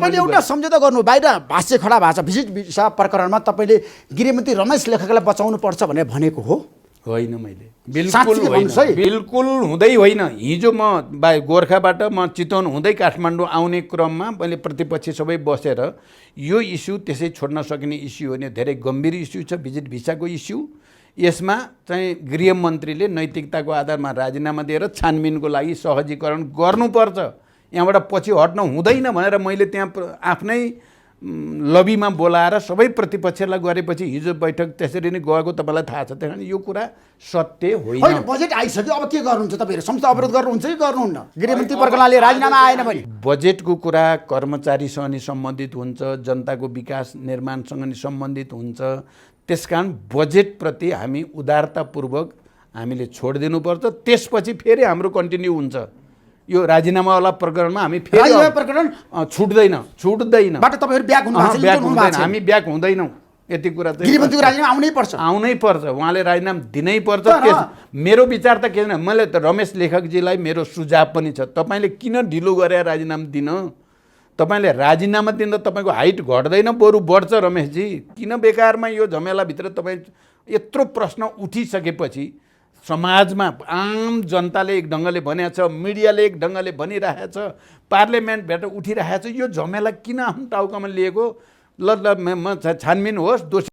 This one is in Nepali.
मैले एउटा सम्झौता गर्नु बाहिर भाष्य खडा भएको छ भिजिट भिसा प्रकरणमा तपाईले गृहमन्त्री रमेश लेखकलाई बचाउनु पर्छ भनेर भनेको हो होइन मैले बिल्कुल साँच्चीकै होइन भन्नुहोस् है। बिल्कुल हुँदै होइन। हिजो म गोर्खाबाट म चितवन हुँदै काठमाडौँ आउने क्रममा मैले प्रतिपक्षी सबै बसेर यो इस्यु त्यसै छोड्न सकिने इस्यु हो भने धेरै गम्भीर इस्यु छ भिजिट भिसाको इस्यु। यसमा चाहिँ गृहमन्त्रीले नैतिकताको आधारमा राजीनामा दिएर छानबिनको लागि सहजीकरण गर्नुपर्छ, यहाँबाट पछि हट्न हुँदैन भनेर मैले त्यहाँ आफ्नै लबीमा बोलाएर सबै प्रतिपक्षलाई गरेपछि हिजो बैठक त्यसरी नै गएको तपाईँलाई थाहा छ। त्यही कारण यो कुरा सत्य होइन। होइन बजेट आइसक्यो अब के गर्नुहुन्छ तपाईँहरू संसद अवरोध गर्नुहुन्छ कि गर्नुहुन्न गृहमन्त्री प्रकरणले राजीनामा आएन भने? बजेटको कुरा कर्मचारीसँग नि सम्बन्धित हुन्छ, जनताको विकास निर्माणसँग नि सम्बन्धित हुन्छ। त्यसकारण बजेटप्रति हामी उदारतापूर्वक हामीले छोडिदिनुपर्छ। त्यसपछि फेरि हाम्रो कन्टिन्यू हुन्छ। यो राजीनामावाला प्रकरणमा हामी फेरि राजीनामा प्रकरण छुट्दैन बाट तपाईँहरू ब्याक हुनु भएको छ, ब्याक युटर्न हुनु हुँदैन, भएको छ। हामी ब्याक हुँदैनौँ। यति कुरा चाहिँ गृहमन्त्रीको राजीनामा आउनै पर्छ। आउनै पर्छ, उहाँले राजीनामा दिनै पर्छ। तर मेरो विचार त के छैन, मैले त रमेश लेखकजीलाई मेरो सुझाव पनि छ, तपाईँले किन ढिलो गरेर राजीनामा दिन? तपाईँले राजीनामा दिँदा तपाईँको हाइट घट्दैन बरु बढ्छ रमेशजी। किन बेकारमा यो झमेलाभित्र तपाईँ यत्रो प्रश्न उठिसकेपछि समाजमा आम जनताले एक ढङ्गले भनेको छ, मिडियाले एक ढङ्गले भनिरहेको छ, पार्लियामेन्टबाट उठिरहेको छ, यो झमेला किन आफ्नो टाउकामा लिएको? ल म छानबिन होस्, दोषी